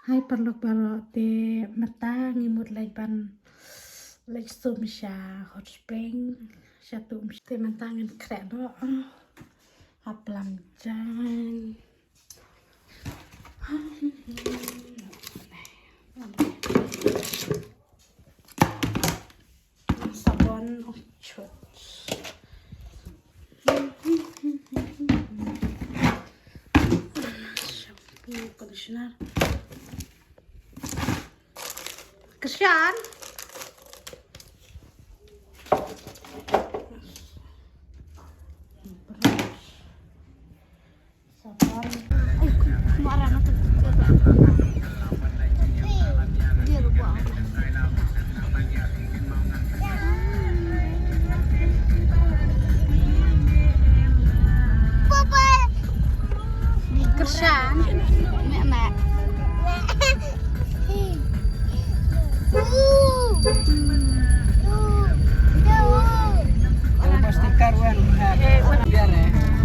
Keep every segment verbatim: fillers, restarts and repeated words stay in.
Hai paralok baroh, te mynta ngi mut leit ban leit sum sha Hot Spring, sha tu te mynta ngin khreh noh ha Plamjang. Sabon, oh, chut. Shampoo, conditioner. Kyrshan. Kyrshan. Mek, mek.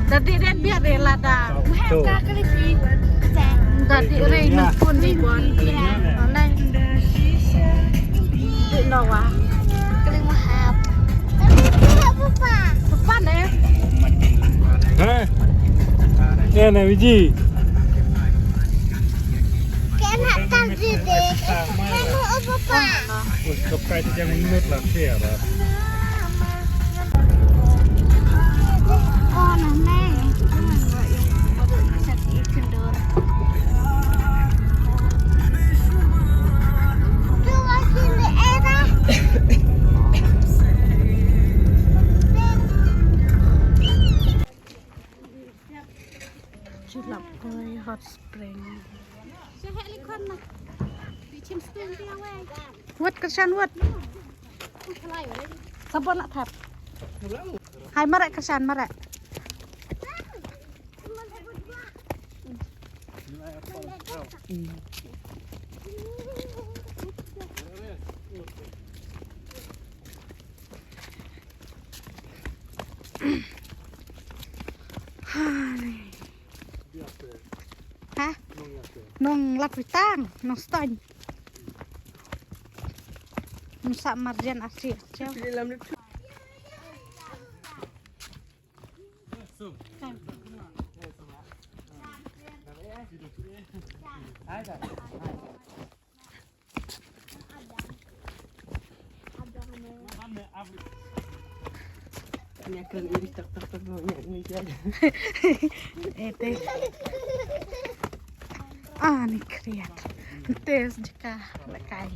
Dadi den biar de lada. Dadi rei ni pun ni bon. Online. Di nawa. Papa ne? Hah? Ya na biji. Kena tak dede. Kena apa, Pak? Wah, kau kai tu jangan minut lah, fair lah. Oh, nah, nah. Sakit kendur. Tu lagi ni, eh, dah. Julap koi hot spring. Wat Kyrshan wat. Sabon nak thap. Hai marek Kyrshan marek. Ha? Nong lat witang, nong stony. Nong sa marjan asi acha. Ete. Ah, ni kriat. Tes jika lekai.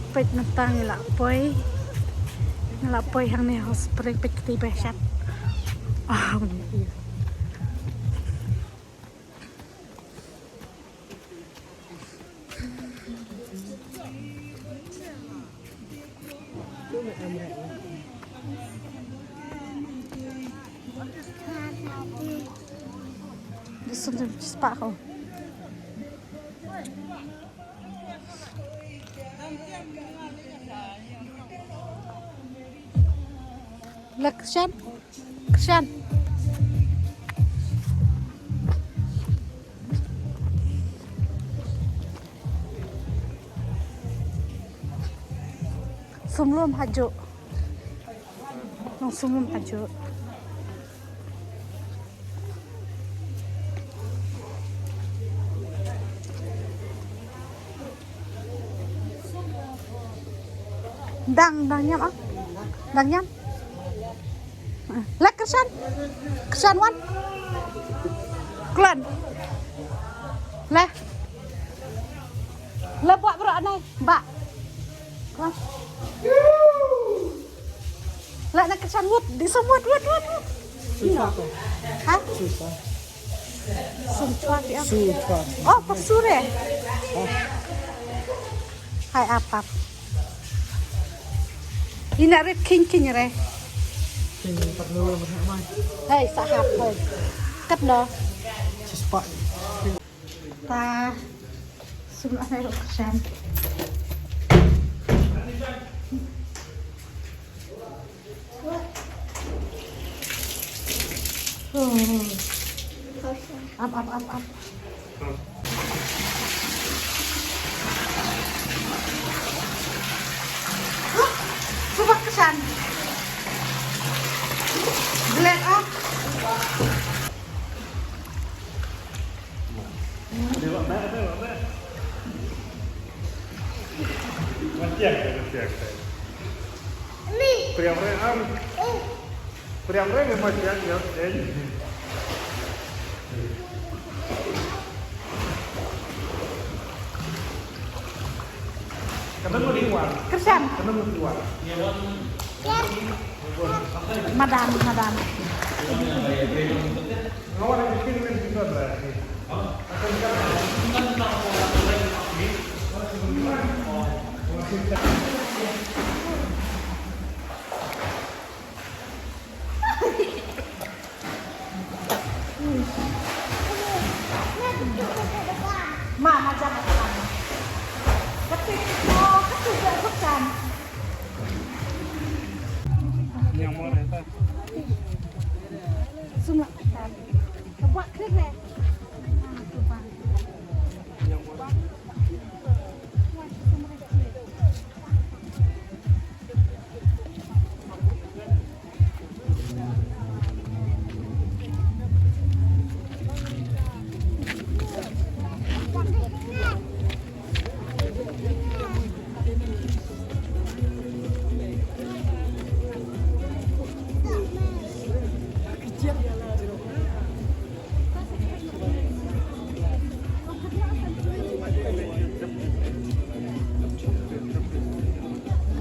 Peit mynta ngi la poi. Ngi la poi hangne hot spring, peit kti ba shat. Ah, Just something just spot home. Leh Kyrshan. Kyrshan. Sumlum hajuh. Nong sumlum hajuh. Dang, dang ñiam ah. Dang ñiam. Leh Kyrshan. Kyrshan wan. Khlem. Leh. Leh buh bro anai. Ba. Wan. Leh na Kyrshan wut. Di sum wut, wut, wut, wut. Ha? Sum chwa ki ap. Su chwa. Oh, pa su re. Oh. Hai ap ap. Ina rit king king re. King kat no re mai. Hai sa hap hai. Kat no. Chispa. Ta sum la hai ro kyrshan. Oh. Ap ap ap ap. Suba kyrshan. Glad ap. Priang re am. Priang re ma siang ya. Kata mo di wan. Kyrshan. Kata mo di wan. Madan, madan. Ma, ma, jam, jam. Kata, oh, kata, jam, jam. Sum la. Ka buah krik le.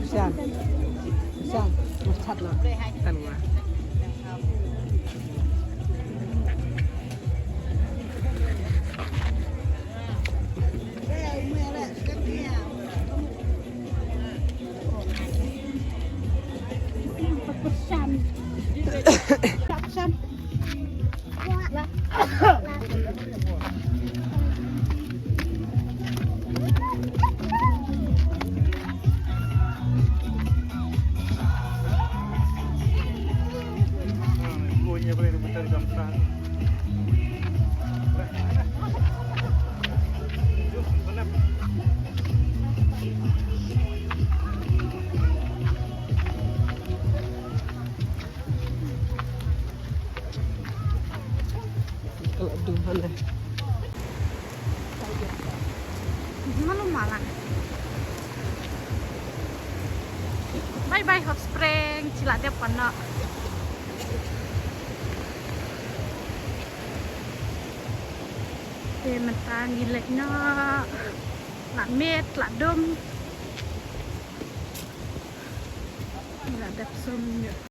Sian. Sian. Mas chat lo. Tan wa. Kalau dum hana. Malu malang. Bye bye Hot Spring, chila dep pano. Te mynta ngi leit noh. La miet, la dum. La dep sum.